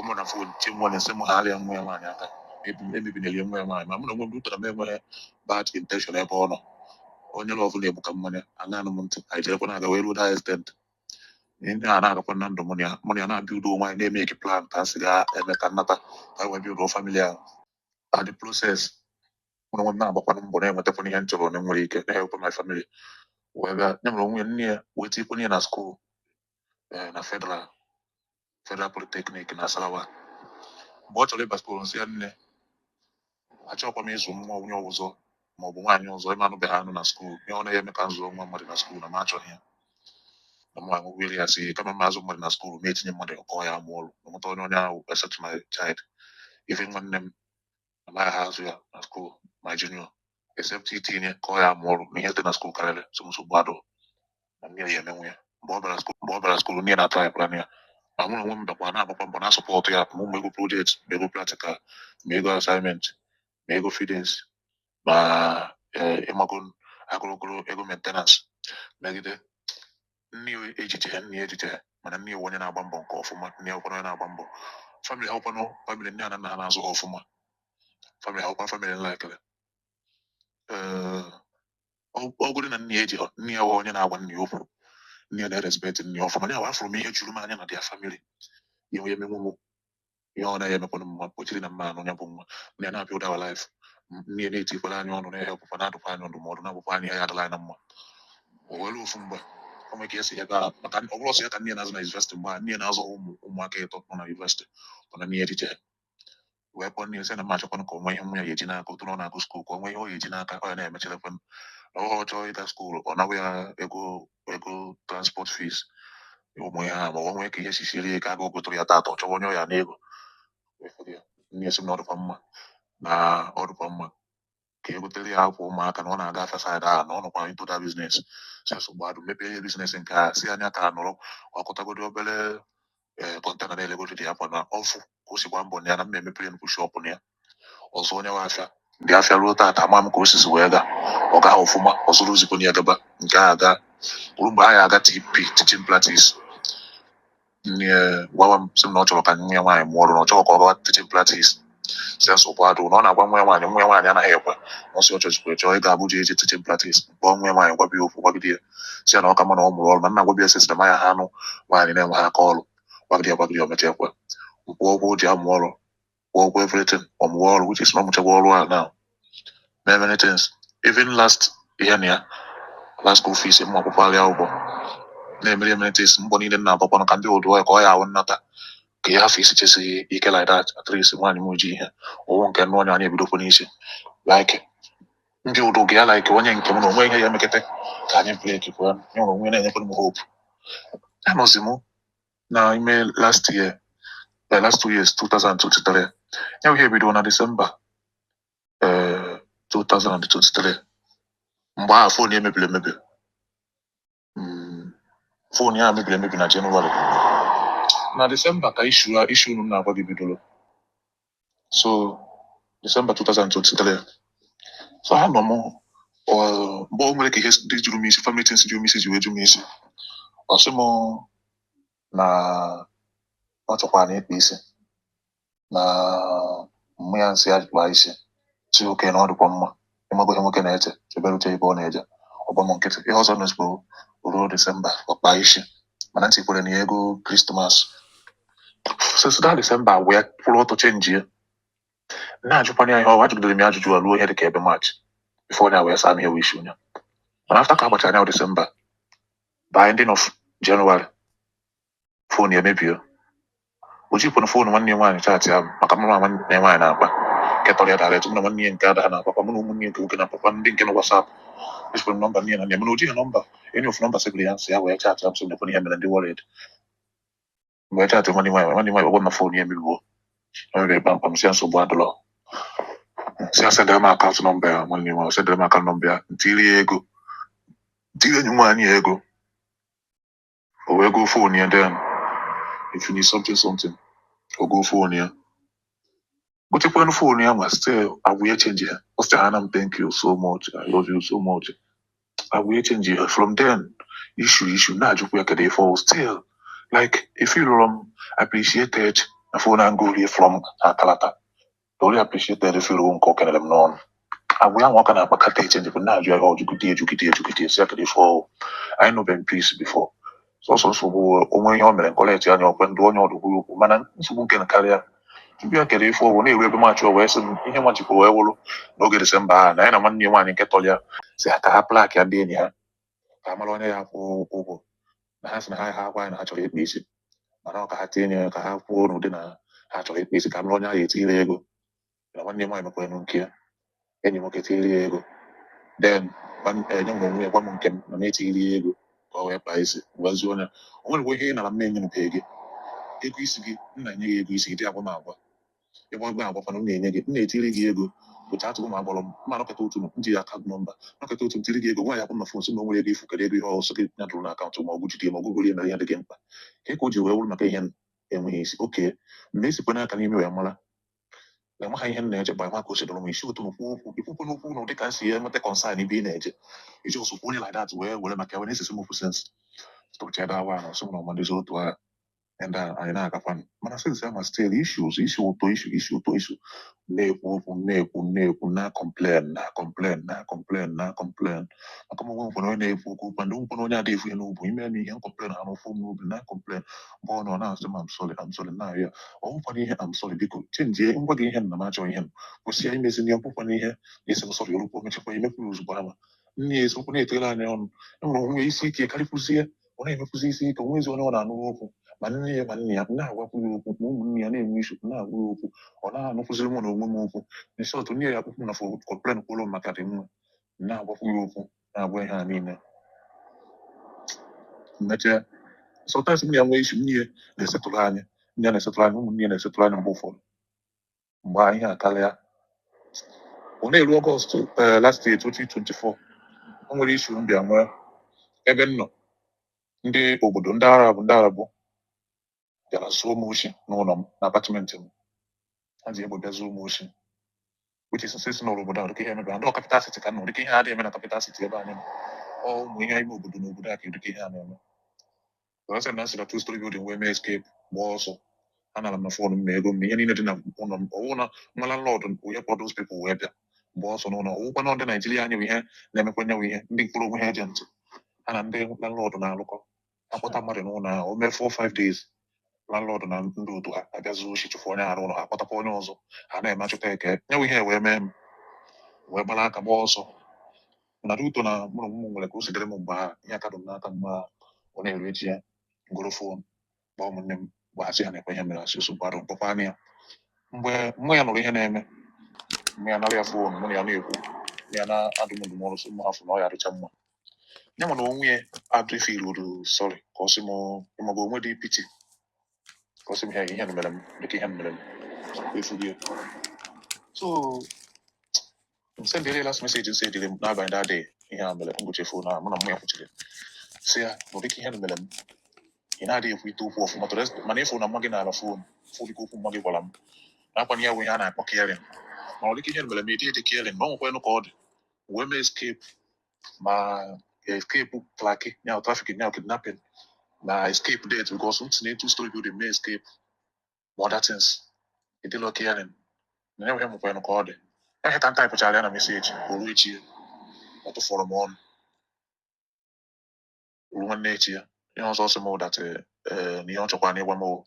Mụ na phone chi nwa na-ese m gharịa nwa ya nwaanyị aka emebinere nwa ya nwaanyị. Ma mụ na onwe m rutara m enweghị bad intention ebe ọ nọ. Onye love na-egbu ka mmanya aṅanụ m ntị. Anyị jerekwa na-aga wee ruo that extent. Ihe a na-agakwa na ndụ mụ na ya na-abịa udo onwe anyị, na-emeki plan ka a sị ga-eme ka nnata ka wee build family ahụ. And the process, mụ na onwe m na-agbakwanụ mbọ na-enwetakwana ihe m chọrọ na m nwere ike na-help my family wee bịa nye mere onwe ya. Nne ya wee tikwenye ya na school na Federal Polytechnic na Nasarawa. Mgbe ọ chọrọ ịba school, nsị ya, "Nne, achọghịkwa m ịzụ nwa onye ọzọ ma ọ bụ nwaanyị ọzọ ịma anụbeghị anụ na school. Ihe ọ na-eme ka m zụọ nwa mmadụ na school na m achọghị ya na mụ aṅụwere ya." Sị kama m azụ mmadụ na school ma etinye mmadụ ọkọ ya amụ ọrụ na mụta onye ahụ except my child, even nwanne m anaghị azụ ya na school, my junior, except itinye ka ọ ya amụ ọrụ na ihe dị na school karịrị. So nsogbu adụ na nne ya emenwu ya. Mgbe ọ bara school, nne ya na-atụ ya plan ya. Ma mụ na onwe m bịakwa na-agbakwa mbọ na-asupport ya, ma ụmụ ego project, ma ego practical, ma ego assignment, ma ego feedings, ma ịmago agụrụgụrụ ego maintenance megide nne ya ejiche ha, nne ya ejiche ha. Mana nne ya wụ onye na-agba mbọ nke ọfụma. Nne ya wụkwanụ onye na-agba mbọ. Family ha wụkwanụ family nne ha na nna ha na-azụ ha ọfụma. Family ha wụkwa family nlekere. Ee, ọ bụrụ na nne ya eji nne ya wụ onye na-agwa nne ya okwu, nne ya na-erespect nne ya ọfụma. Ya wụ afụrụ m ihe juru m anya na their family. Ihe onye emenwu m, ihe ọ naghị emekwanụ mma kpochiri na mma anụ ya bụ nwa nne ya na-abịa our life. Nne ya na-etikwara anyị ọnụ, na-ehe ọpụpụ, na-adụkwa anyị ndụmọdụ, na-agwakwa anyị ihe ya adịla anyị na mma. O were ofu mgbe o nwere ka esi ebe a maka ọ bụrụ ọsọ ya ka nne ya na-azụ na university. Mgbe a nne ya na-azụ ụmụaka ịtọ nọ na university, mana nne ya ejiche wee kpọọ nne ya sị na mma achọkwanụ ka o nwee ihe nwa ya ga-eji n'aka otu na ọ na-agụ school, ka o nwee ihe ọ ga-eji n'aka ọ ya na-emechirekwanụ na ọ chọọ ịga school, ọ nawa ya ego transport fees, ụmụ ihe ha, ma ọ nwee ka ihe sisiri ike aga ogotụrụ ya taata, ọ chọwa onye ọ ya n'ego wee fọdụ ya. Nne ya sị m na ọ dịkwa mma, na ọ dịkwa mma ka e gotere ya akwa ụmụaka, na ọ na-aga afịa side ahụ, na ọ nọkwa into that business. Si nsogbu adụ mepee ihe business nke a si anya ka nọrọ ọkụtagodi obere ee container na-elegodi dị akwa na ọfụ ka o si gba mbọ na ya na mma emepere nnukwu shop na ya ọzọ. Onye nwe afịa dị afịa ruo taata, ama m ka o sisi wee gaa, ọ gaa ọfụma. Ọ zụrụ ozigbo na ya gaba nke a aga ruo mgbe anyị aga TP, teaching practice. Nne ya gwawa m sị m na ọ chọrọ ka nwa ya nwaanyị mụọ ọrụ, na ọ chọrọ ka ọ gawa teaching practice. Si nsogbu adụ, na ọ na-agwa nwa ya nwaanyị, nwa ya nwaanyị anaghị ekwe. Na ọ sị ọ chọzikwa chọọ ịga Abuja eje teaching practice. Kpọọ nwa ya nwaanyị, gwabia okwu, gwagide ya, si ya na ọ ka mma na ọ mụrụ ọrụ. Na nna gwabia sị na maya ha anụ nwaanyị na-enweghị aka ọrụ. Gwagide ya, gwagide ya, o mechaa ekwe. Kwụọ ụgwọ o ji amụ ọrụ, kwụọ ụgwọ everything, ọ mụọ ọrụ, which is na ọ mụchakwa ọrụ a now, mee many things. Even last ihe na ya last school fees m akwụkwọ ya ụgwọ, na-emere many things. Mbọ niile m na-agbakwanụ ka ndị ụdụ ya ka ọ ya ahụ nnata ka ya afọ isi chesi ike like that. At least nwaanyị m ji ihe ụwụ nke nnu onye anyị ebidokwa n'isi like ndị ụdụ gị ya, like onye nke m na onwe ihe ya emekete ka anyị break kwa ya nwere onwe na-enyekwa m hope. Anọzi m na ime last year, last 2 years, 2023. Ya bụ ihe bido na December 2023. Mgbe ahụ phone ya emebiri emebi. Phone ya mebiri emebi na Jenụwarị. Na December ka issue unu na-agwa gị bidoro. So December 2023. So anọ m mgbe o nwere ka ihe dị juru m isi, family things juru m isi, ji wee ju m isi. Ọ sị m na ọ chọkwara na ịkpa isi na mmụ ya nsị ya kpaa isi si oke na ọ dịkwa mma. Ịmago ihe nwoke na-eche cheberute ebe ọ na-eje. Ọgba m nkịtị. Ihe ọzọ nọzikwa ruo December, ọ kpaa isi, mana ntị kwere na ya ego Christmas. Since that December wee kwụrụ ọtọ change ya, na-ajụkwana ya ihe ọ ajụgidere m ya ajụjụ a ruo ihe dịka ebe March before ya wee saa m ihe wee isi onye. Mana after ka agbachara ya December, by ending of January, phone ya emebie. O jikwana phone nwanne ya nwaanyị chat ya, maka mụ na nwanne ya nwaanyị na-akpa nke tọrọ ya direct. Mụ na nwanne ya nke ada ha na-akpakwa, mụ na ụmụnne ya nke nwoke na-akpakwa, ndị nke na WhatsApp ejikwara m nọmba nne ya na nne ya, mana o jighị nọmba any of nọmba sebiri ya nsị ya wee chat ya. M sị m nekwana ihe mere, ndị worried. Mgbe chat nwanne ya nwaanyị, nwanne ya nwaanyị gwagwa m na phone ya emebiwo, o mebiri kpamkpam. Si ya nsogbu adịlọ, si ya sendere m account number ya. Nwanne ya nwaanyị sendere m account number ya, ntiri ya ego, ntiri enyi m nwaanyị ya ego, o wee go phone ya. Then if you need something something, o go phone ya, gotekwanụ phone ya. Ma still agwụ ya change ya. Ọ sị ana m, "Thank you so much, I love you so much." Agwụ ya change ya. From then, issue na-ajụkwa ya kedu ife ọ still like if you m appreciated. Na phone ahụ gorie from akalata. The only appreciated feel nke o kelere m n'ọnụ. Agwa ya nwa ka na-akpakata echenji bụ na-ajụ ya, ọ jụgide ejugide ejugide esi akịrị ifo anyị nụbeghị peace before. Sọsọ nsogbu onwe ihe o mere nkọleti anya ọkwe ndụ onye ọdụ kwuru okwu, mana nsogbu nke na karịa tupu ya kere ife ọbụ na-eru ebe maachị, o wee sị m ihe nwa jikwa wee wụrụ n'oge Disemba ahụ na ya na nwanne ya nwaanyị nke tọrọ ya si ha ka ha plak ya ndị enyi ha ka ha mara onye ya akwụ ụgwọ, na ha sị na ha ha gwa ya na ha chọrọ ịkpa isi, mana ọ ka ha tinye ya ka ha kwuo n'ụdị na ha chọrọ ịkpa isi ka ha mara onye ahụ etiri ego. Na nwanne ya nwaanyị mekwara nke ya, enyi m nwoke tiri ya ego, then enye m onwe ya gwa m nke m na m etiri ya ego ka ọ wee kpaa isi. Gwazie onye o nwere ihe ị nara m na-enyenubeghị gị ego isi gị, m na-enye gị ego isi gị dị agwa m agwa ịgwa gwa agwakwana m na-enye gị, m na-etiri gị ego bụcha atụrụ m agbọrọ m mma nọkọta otu m ji account number nọkọta otu m tiri gị ego nwa ya kwụ na phone sị na o nwere ego ifu kere ego ihe ọsọ gị ya dụrụ na account ma ọ bụ jide ma ọ gụgụrụ ya mere ihe dị gị mkpa ka o ji wee wụrụ maka ihe enweghị isi oke mgbe esikwa n'aka n'ime wee mara na enweghị ihe m na-eche gba nwa ka o si dọrọ m isi otu m kwuo okwu ikwukwu n'okwu na ụdị ka m si enweta concern ebe ị na-eje iji ọsọ kwuo onye like that wee were maka wee na-esesi m okwu sense tụcha dawa na ọsọ m na ọmadịzi otu a and anyị na-agakwa. Mana since ama still issues isi ụtọ issue isi ụtọ issue na-ekwu okwu na-ekwu na-ekwu na complain na complain na complain na complain maka m onwe nkwere onye na-ekwu okwu kwando nkwere onye adịghị efu ya n'ubu ime m ihe complain ha n'ofu m n'obi na complain mgbe ọ nọ na-asị m, "I'm sorry, I'm sorry," na-arịọ ọ nwekwana ihe, "I'm sorry, biko chenjie ngwa gị ihe m na m achọ ihe m kwụsị ya imezi ihe ọkwụkwana ihe na-esi m sorry orukwu mechakwa emekwu ya ozugbo ama nne ya eziokwu na-etela anya ọnụ enwere onwe ya isi ike karịkwuzie, ọ na-emekwuzi isi ike onwezi onye ọ na-anụrụ okwu ma nne ya ma nna ya na-agwakwu ya okwu ma ụmụnne ya na-enwe isi na-agwa ya okwu, ọ na-anụkwuziri mụ na onwe m okwu. In short, nne ya akpụkpụ na phone complain kwuru maka dị nwa na-agwakwu ya okwu na-agwa ihe a niile mechaa. Sometimes nne ya nwee isi, nne ya na-esetụrụ anyị, nne ya na-esetụrụ anyị, ụmụnne ya na-esetụrụ anyị mgbe ụfọdụ mgbe ihe a karịa. Ọ na-eru Ọgọst last year 2024, o nwere issue m bịa nwee ebe m nọ, ndị obodo ndị Arab bịara zuo m oshi n'ụlọ m na apartment m. Ha ji egbe bịa zuo m oshi, which is since n'ụlọ obodo ahụ dịka ihe emebe ndị ọ capital city ka nọ, dịka ihe a adịghị eme na capital city ebe anyị nọ, ọ ụmụ ihe ime obodo n'obodo a ka dịka ihe a na-eme. Sị na si na two story building wee mee escape, gbaa ọsọ. Anara m na phone m ma ego m ma ihe niile dị na ụlọ m. Ọwụ na nwa landlord onye kpọ those people wee bịa gbaa ọsọ n'ụlọ. Ọwụkwa na ndị Naijiria anyị bụ ihe na-emekwa nyanwụ ihe ndị mkpụrụ onwe ha agent ha na ndị landlord na-alụkọ akpọta mmadụ n'ụlọ ahụ, o mee 4 5 days, landlord na ndị otu ha abịa zuo oshi chụfụ onye arụ ụlọ ha, kpọtakwa onye ọzọ ha na-eme achụta eke nyanwụ ihe wee mee m wee gbara aka gbaa ọsọ. Mana dị ụtọ na mụ na onwe m nwere ka o si dịrị m mgbe ahụ, ihe aka dị m n'aka mgbe ahụ. Ọ na-eru echi ya ngoro phone kpọọ ụmụnne m gbasị ha na-ekwe ihe mere asị nsogbu arụ mkpọkwa anya ya. Mgbe mụ ya nụrụ ihe na-eme, mụ ya nara ya phone, mụ na ya na-ekwu, mụ ya na-adụ m ndụmọdụ sị m afọ na ọ ya adịcha mma ya nwere onwe ya adụ feeluru sorry ka ọ sị m ịmaga onwe dị pity ka ọ sị m ihe ihe mere m dịka ihe mere m efughị ya. So m sendịrị last message m sendịrị m n'abalị that day ihe a mere ngụche phone ahụ, mụ na mụ ya kwuchiri sị ya na ụdịka ihe mere m ị na-adịghị ekwu ite okwu ọfụma tụrụ mana ịfụ na mma gị na-ala phone fụ dịka okwu mma gị gwara m na-akwanye ya bụ ihe a na-akpọ caring, ma ọ dịka ihe mere m ịdị dị caring ma ọ nwekwanụ ka ọ dị wee mee escape ma escape klaki nya trafficking nya kidnapping na escape death because m tinye two story building mee escape ma other things ịdịlọ caring na ya nwekwanụ ka ọ dị ya ka m typechara ya na message. O ruo echi ya ọ tụfụrụ m ọnụ ruo nwanne echi ya ihe ọzọ sị m that na ihe ọ chọkwara n'ịgwa m o